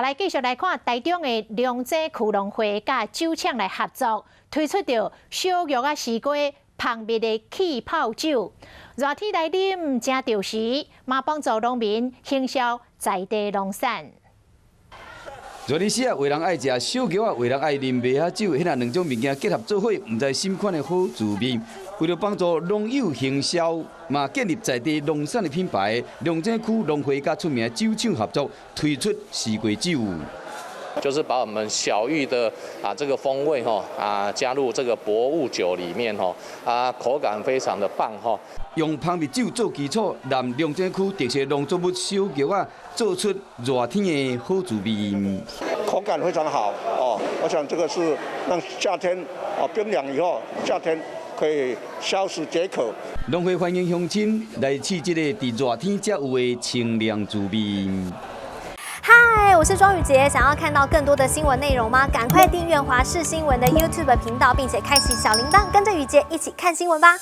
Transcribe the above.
來繼續來看台中的龍井區農會佮酒廠來合作，推出著小玉仔絲瓜蜂蜜的氣泡酒，熱天來啉誠著時，嘛幫助農民行銷在地農產。熱日時啊，有人愛食小玉仔，有人愛啉麥仔酒，彼若兩種物件結合做伙，毋知啥款的好滋味。為著幫助農友行銷，嘛建立在地農產的品牌，龍井區農會佮出名的酒廠合作，推出絲瓜酒。就是把我們小玉的這個風味吼加入這個薄霧酒裡面吼口感非常的棒吼。用蜂蜜酒做基礎，南龍井區特色農作物小玉仔，做出熱天的好滋味。口感非常好哦，我想這個是讓夏天冰涼以後，夏天可以消暑解渴。農會歡迎鄉親來試這個佇熱天才有的清涼滋味。嗨，我是莊宇傑，想要看到更多的新聞內容嗎？趕快訂閱華視新聞的 YouTube 頻道，並且開啟小鈴鐺，跟着宇傑一起看新聞吧。